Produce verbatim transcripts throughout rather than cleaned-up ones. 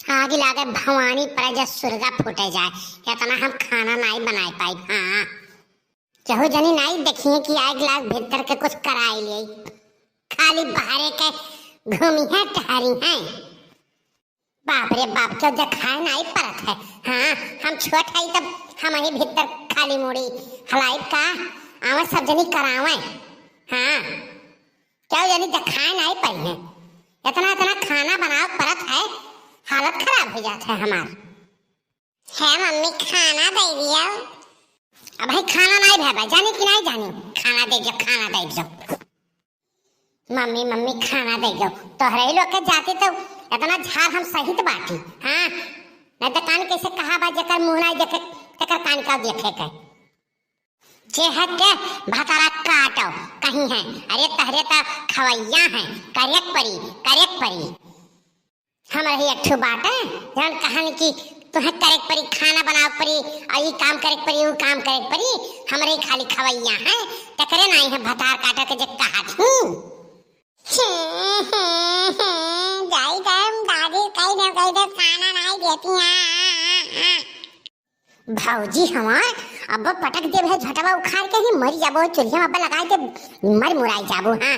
आग लागे भवानी पर, जब सुरगा फूटे जाए, इतना हम खाना नाई बनाए पाई। हाँ, केहू जनी नाई देखिए कि आग लाग भीतर के कुछ कराई ले, खाली बाहरे के घूमी है, टहरी है। बाप रे बाप, क्यों देखाए नाई परत है। हाँ, हम छोट हई तब हम ही भीतर खाली मुड़ी हलाई का, आवे सब जनी करावे। हाँ, क्यों जनी देखाए नाई परी है। इतना इतना खाना बनावे परत है, हालत खराब हो जात है हमार। है मम्मी, खाना दे दियो। अब भाई खाना नाई भय बा, जानी कि नाई जानी? खाना दे दियो, खाना दे दियो। मम्मी, मम्मी, खाना दे दियो। तोहरे ही लोग के जाती तो इतना झार हम सहित बाटी। हाँ, नहीं तो कान कैसे कहा बा, जेकर मुंह नाई देखे, तेकर कान का देखे के। जेह के भतारा काटो कहीं है। अरे तहरे तो खवैया है, करेक परी, करेक परी। हमरे ही एक ठो बाटे, जौन कहन कि तुहे करेक परी, खाना बनावे परी, और ई काम करेक परी, ऊ काम करेक परी। हमरे ही खाली खवैया है, तकरे नाई है भतार काटे के जे कहत ही। जाई गए हम दादी, कई दे, कई दे खाना नाई देती हैं। भौजी हमार अब पटक देब है झटवा उखाड़ के ही, मरी जाबो चूल्हे में, अब लगाई देब, मर मुराई जाबो। हाँ,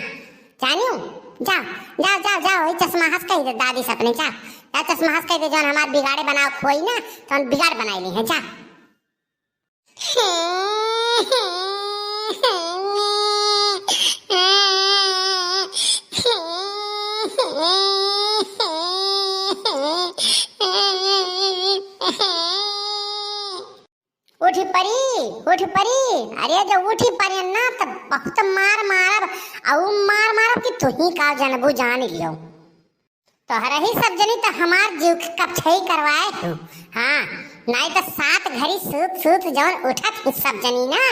जानियो, जा, जा, जा, जा, वही चश्मा हंस कही दे दादी सपने, जा, जा चश्मा हंस कही दे, जौन हमार बिगाड़े बनाओ खोई ना, तो हम बिगाड़ बनाई ली है, जा। उठी परी, उठी परी। अरे, जो उठी परी ना, त बहुत मार मारब, अउ मार मारब कि तुही का जनबू जान लियो। तोहरे ही सब जनी त हमार जीव के कपछई करवाए हो। हाँ, नाई त सात घड़ी सूत सूत जौन उठत ही सब जनी ना।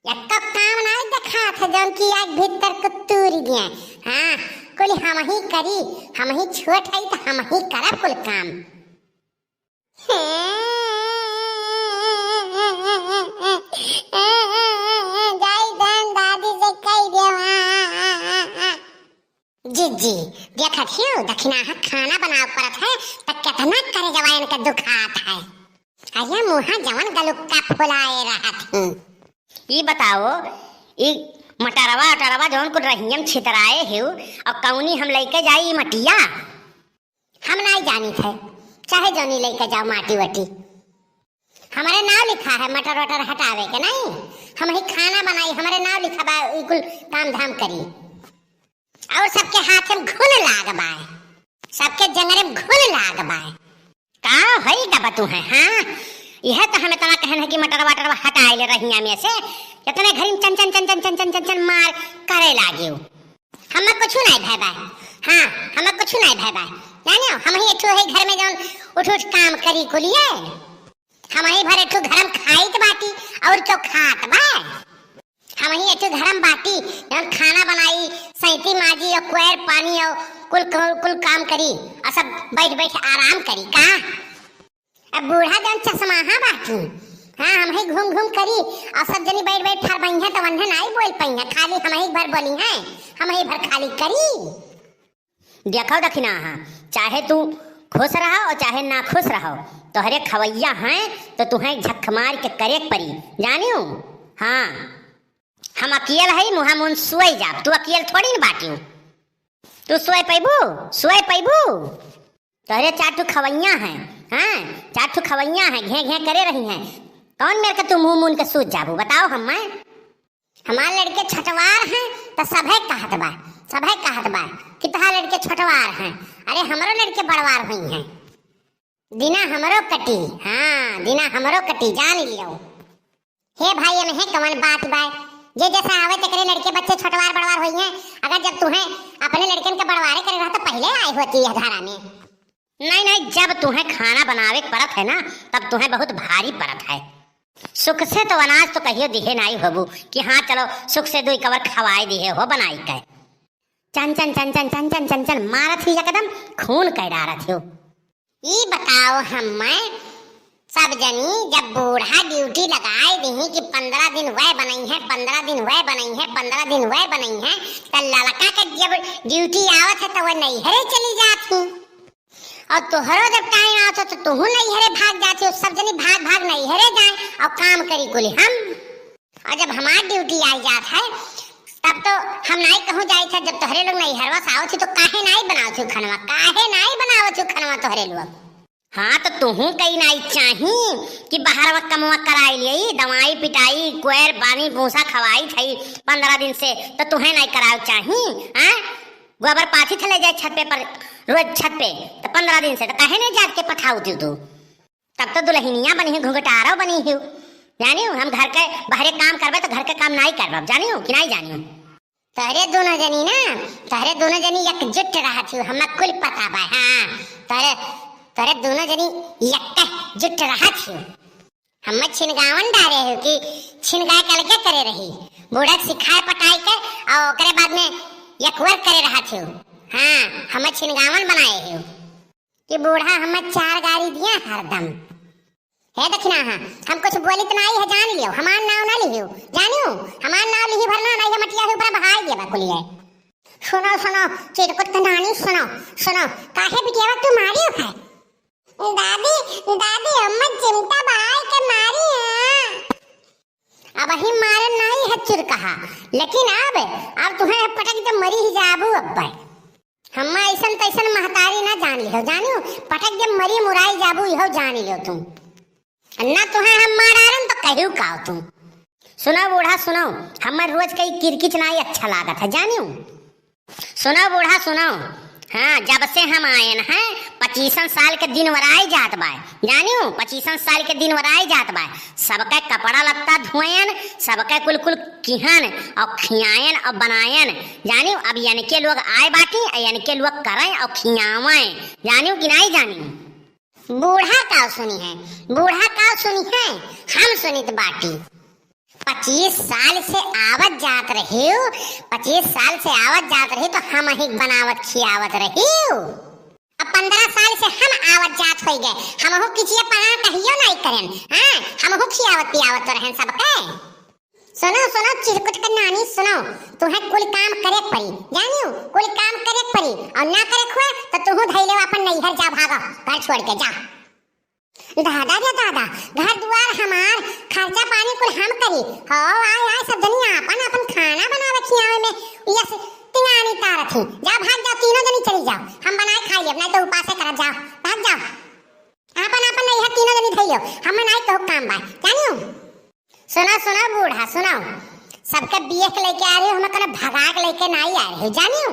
एक्को काम नाई देखात है, जौन की आग भीतर को तूरी गया। हाँ, कुल हम ही करी, हम ही छोट हई त हम ही करब कुल काम। जाई बहन दादी से कह देवा। जिज्जी, देखत हियो, दखिनाहा खाना बनावे पड़त है, त केतना करेजवा इनके दुखात है। अरे मुँहा जवन गलुक्का फुलाए रहत ही। ई बताओ, ई मटरवा अटरवा जवन कुल रहियम छितराए हियो, और कौनी हम लइके जाई ई मटिया? हम नाई जानित है, चाहे जौनी लइके जाओ माटी वटी। हमरे नाव लिखा है मटर वटर हटावे के, नहीं? हम ही खाना बनाई, हमरे नाव लिखा बा, ई कुल काम धाम करी। और सबके हाथ में घुन लाग बाय, सबके जंगरे में घुन लाग बाय। का होई गबा तू है, हाँ? यह तो हम इतना कहन है कि मटर वटर हटाए ले रहिया में से, इतने घरी में चन चन चन चन चन चन चन चन मार करे लागियो। हमें कुछ नहीं भय बाय, हाँ, हमें कुछ नहीं भय बाय। जानियो, हम ही एक ठो है घर में जौन उठ उठ काम करी कुलिए। हम ही भर एक ठो घर में खाइत बाटी और क्यों खात बा? हम ही एक ठो घर में बाटी, जौन खाना बनाई, सैती माजी और कुएर पानी और कुल, कुल, कुल काम करी और सब बैठ बैठ आराम करी का? अब बूढ़ा जौन चश्माहा बाटी, हाँ, हम ही घूम घूम करी और सब जनी बैठ बैठ फरबइहें तो वन्हे नाई बोल पइहें, खाली हम ही भर बोली हैं, हम ही भर खाली करी। देखो दखिनाहा, चाहे तू खुश रहो और चाहे ना खुश रहो, तोहरे खवैया हैं तो तुहें झक मार के करेक परी, जानियो? हाँ, हम अकियल हई, मुँहा मुन सोए जाब, तू अकियल थोड़ी न बाटियो। तू सोए पैबू, सोए पैबू? तोहरे चार ठो खवैया हैं, हाँ, चार ठो खवैया हैं, घें घें करे रही हैं। कौन मेर के तू मुँह मुन के सूत जाबू, बताओ हम मैं? हमार लड़के छटवार हैं, त सभे कहत बा, सभे कहत बा कि तहार लड़के छटवार हैं। अरे, हमरो लड़के बड़वार हुई हैं। दिना हमरो कटी, हाँ, दिना हमरो कटी, जान लियो। हे भाई, एमे कवन बात बा? जे जैसा आवे, तेकरे लड़के बच्चे छटवार बड़वार हुई हैं। अगर जब तुहें अपने लड़कन के बड़वारे करे रहा, तो पहले आए होती यह धारा में। नहीं, नहीं, जब तुहें खाना बनावे के परत है ना, तब तुहें बहुत भारी परत है। सुख से तो अनाज तो कहियो दिहे नाई होबू कि हाँ, चलो, सुख से दुई कवर खवाए दिहे हो बनाई के। चन, चन, चन, चन, चन, चन, चन, चन मारत ही, एकदम खून कह डारत हो। ई बताओ हम्मे, सब जनी जब बूढ़ा ड्यूटी लगाए दिही कि पन्द्रह दिन वह बनई है, पन्द्रह दिन वह बनई है, पन्द्रह दिन वह बनई है, त लड़का के जब ड्यूटी आवत है, त वह नैहरे चली जात ही। और तोहरो जब टाइम आवत है तो तुहू नैहरे भाग जात हो, सब जनी भाग भाग नैहरे जाए और काम करी कुली हम। और जब हमार ड्यूटी आई जात है तब तो हम नाई कहूँ जाइत है, जब तोहरे लोग नैहरवा से आवत हो तो काहे नाई बनावत हो खनवा, काहे नाई बनावत हो खनवा तोहरे लोग? हाँ, तो तुहू कई नाई चाही कि बहरवा कमवा कराई लियई, दवाई पिटाई, कोयर पानी भूसा खवाई थई पन्द्रह दिन से, तो तुहे नाई करावे चाही, हाँ? गोबर पाथी थे ले जाए छत पे पर, रोज छत पे, तो पन्द्रह दिन से, तो काहे नाई जात के पठाऊ तू? तब तो दुलहिनिया बनी ही, घुघटारो बनी ही, जानियो, हम घर के बहरे काम करबे तो घर के काम नाई करबे, जानियो कि नाई जानियो? तोहरे दोनों जनी ना, तोहरे दोनों जनी एकजुट रहत हो, हमें कुल पता बा। हाँ, तोहरे, तोहरे दोनों जनी एकजुट रहत हो। हमें छिनगावन डारे हो कि छिनगाए के अलगे करे रही, बूढ़ा के सिखाए पटाई के और ओकरे बाद में यकवर करे रहत हो। हाँ, हमें छिनगावन बनाए हो कि बूढ़ा हमें चार गारी दिया हरदम। हे दखिना, हाँ, हम कुछ बोलित नाई है, जान लियो, हमार नाव ना लिहियो, जानियो, हमार नाव लिही भरना नाई है, मटिया है ऊपर बहाई देबा कुलिये। सुनो, सुनो, चिरकुट के नानी, सुनो, सुनो, काहे बिटियावा तू मारियो है? दादी, दादी, अम्मा चिमटा बहाई के मारी है। अब ही मारे नाई है चिरकहा, लेकिन अब, अब तुहे पटक के मरी ही जाबू अब्बे। हम्मा ऐसन तैसन महतारी ना जान लिहो, जानियो, पटक के मरी मुराई जाबू, इहो जान लियो तुम। ना तुहे हम मारारन तो कहियो काव तुम। सुनो बूढ़ा, सुनो, हमें रोज कई किरकिच नाई अच्छा लागत है, जानियो। सुनो बूढ़ा, सुनो, हाँ, जब से हम आयन हैं, पच्चीसन साल के दिन वराई जात बाय, जानियो, पच्चीसन साल के दिन वराई जात बाय। सबके कपड़ा लत्ता धोयन, सबके कुल कुल किहन और खियायन और बनायन, जानियो। अब यनके लोग आए बाटी, और यनके लोग करें और खियावें, जानियो कि नाई जानियो? बूढ़ा का सुनी है, बूढ़ा का सुनी है, हम सुनित बाटी। पच्चीस साल से आवत जात रहियो, पच्चीस साल से आवत जात रहियो तो हम ही बनावत खियावत रहियो। अब पन्द्रह साल से हम आवत जात होई गए, हमहू किचिया पना कहियो नाई करेन, हाँ, हमहू खियावत पियावत तो रहन सबके। सुनो, सुनो, चिरकुट के नानी, सुनो, तुहे कुल काम करे पड़ी, जानियो, कुल काम करे पड़ी, और ना करे हुआ तो तुहू धैले अपन नैहर जा, भागो, घर छोड़ के जा। दादा रे दादा, घर दुआर हमार, खर्चा पानी कुल हम करी। हो, आय, आय, सब जनी आपन, आपन खाना बनावे खियावे में, ये से तियानी तारत ही। जा, भाग जाओ, तीनों जनी चली जाओ, हम बनाए खाई लेब, नाई तो उपासे करब, जाओ, भाग जाओ। आपन, आपन नैहर तीनों जनी धइलो, हमें नाई तो काम बा, जानियो। सुनो, सुनो बूढ़ा, सुनो, सबके बिये के लेके आ रही हो, हमें कोनो भगा के लेके नाई आ रही हो, जानियो।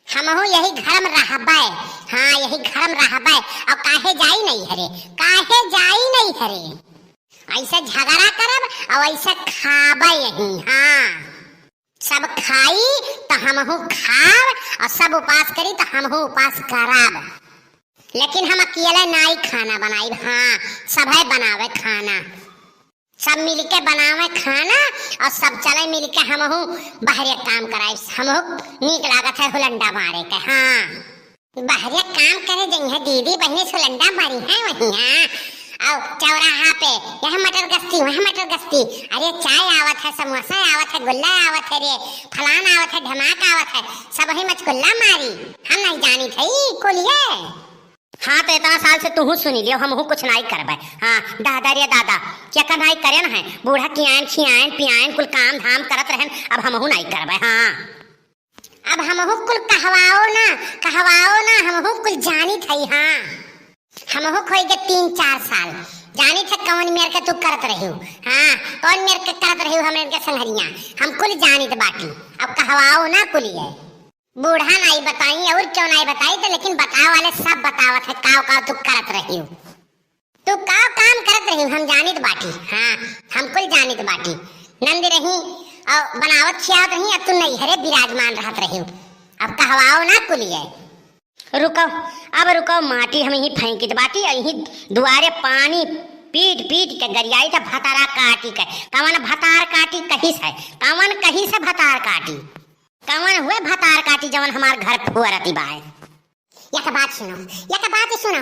हमहू यही घर में रहबे, हाँ, यही घर में रहबे। और काहे जाई नैहरे, काहे जाई नैहरे? ऐसे झगड़ा करब और ऐसे खाबे यही, हाँ। सब खाई तो हमहू खाब, और सब उपास करी तो हमहू उपास करब। लेकिन हम अकेले नाई खाना बनाई, हाँ, सभे बनावे खाना। सब मिलके बनावे खाना और सब चले मिलके हमहू बहरे काम कराई। हमहू नीक लागत है हुलंडा मारे के। हाँ, बहरे काम करे जइहे दीदी बहिनी से हुलंडा मारी है वही। हाँ, और चौराहा पे यह मटर गश्ती, वह मटर गश्ती, अरे चाय आवत है, समोसा आवत है, गुल्ला आवत है रे, फलान आवत है, ढमाक आवत है, सब वही मचकुल्ला मारी। हम नहीं जानी थे कुलिये। हाँ, तो इतना साल से तुहू सुनी लियो, हमहू कुछ नाई करबे। हाँ, दादा रे दादा, क्या का नाई करेन है? बूढ़ा कियान, खियान, पियान, कुल काम धाम करत रहन, अब हमहू नाई करबे। हाँ, अब हमहू कुल कहवाओ ना, कहवाओ ना, हमहू कुल जानी थई। हाँ, हमहू खोई के तीन चार साल जानी थे कौन मेर के तू करत रहियो। हाँ, कौन मेर के करत रहियो हमरे के संघरिया, हम कुल जानित बाटी। अब कहवाओ ना कुलिये। बूढ़ा नाई बताई और क्यों नाई बताई तो, लेकिन बतावे वाले सब बतावत है, काव काव तू करत रहियो, तू काव काम करत रहियो, हम जानित बाटी। हाँ, हम कुल जानित बाटी। नंद रही और बनावत खियावत रही, अब तू नैहरे विराजमान रहत रहियो। अब कहवाओ ना कुलिये। रुको, अब रुको, माटी हम यहीं फेंकित बाटी, यहीं दुआरे पानी पीट पीट के गरियाई था भतारा काटी के। कवन भतार काटी कहिस है, कवन कहिस है भतार काटी? कवन हुए भतार काटी जवन हमार घर फोरती बाय? एक बात सुनो, एक बात सुनो,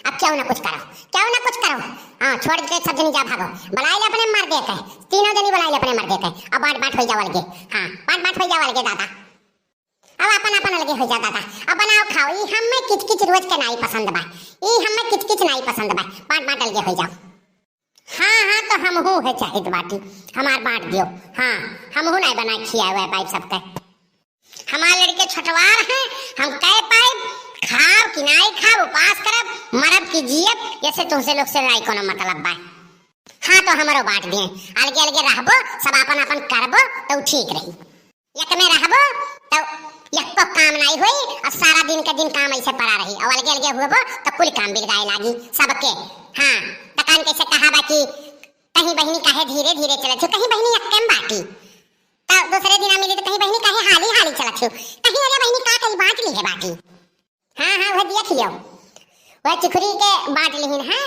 अब क्यों ना कुछ करो, क्यों ना कुछ करो। हाँ, छोड़ के सब जनी जा भागो, बुलाई ले अपने मर्दे के, तीनों जनी बुलाई ले अपने मर्दे के, अब बांट बांट होई जावल गे। हाँ, बांट बांट होई जावल गे दादा। अब आपन आपन अलगे होइ जा दादा, अब बनाओ खाओ। ई हम्मे किचकिच रोज के नाई पसंद बा, ई हम्मे किचकिच नाई पसंद बा। बाँट बाँट अलगे होइ जाओ। हाँ हाँ, तो हमहू है चाहित बाटी, हमार बाँट दियो। हाँ, हमहू नाई बनाए खियावे पाइब सबके। हमार लड़के छोटवार हैं, हम कह पाइब, खाब कि नाई खाब, उपास करब, मरब कि जियब, ऐसे तुमसे लोग से नाई कोनो मतलब बा। हाँ, तो हमरो बाँट दिए, अलगे अलगे रहबो, सब आपन आपन करबो, तो ठीक रही। एक में रहबो, तो एको काम नाई होई, और सारा दिन के दिन काम ऐसे पड़ा रही, और अलगे अलगे हुएबो, तो कुल काम बिगड़ाए लागी सबके। हाँ, तकान कैसे कहा बा कि कहीं बहिनी काहे धीरे धीरे चलत हो, कहीं बहिनी एक्के में बाटी। तो दूसरे दिन मिली तो कहीं बहिनी काहे हाली हाली चलत हो, कहीं अरे बहिनी का कहीं बाँट ली है बाटी। हाँ हाँ, वह देख लियो, वह चिखुरी के बाँट लिहिन है।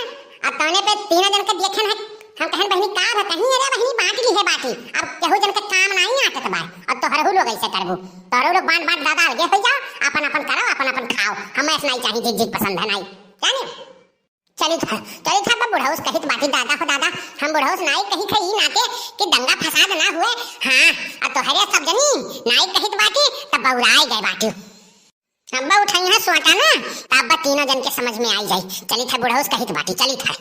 अब तौने पे तीनों जन के देखेन है, हम कहन बहिनी का बा, कहीं अरे बहिनी बाँट ली है बाटी। अब केहू जन के काम नाई आटत बा, अब तोहरहू लोग ऐसे करबू, तोहरहू लोग बाँट बाँट दादा अलगे होइ जाओ, अपन अपन करो, अपन अपन खाओ, हमें ऐसा नाई चाहिए, झिक झिक पसंद है नाई, जाने। चली था, चली था, अब बुढ़ौस कहित बाटी दादा हो दादा, हम बुढ़ौस नाई कही थे ई नाते कि दंगा फसाद ना हुए। हाँ, अब तोहरे सब जनी नाई कहित बाटी, तब बौराए गए बाटी। अब उठाई है सोटा ना, तब तीनों जन के समझ में आई जाई। चली था बुढ़ौस कहित बाटी, चली था।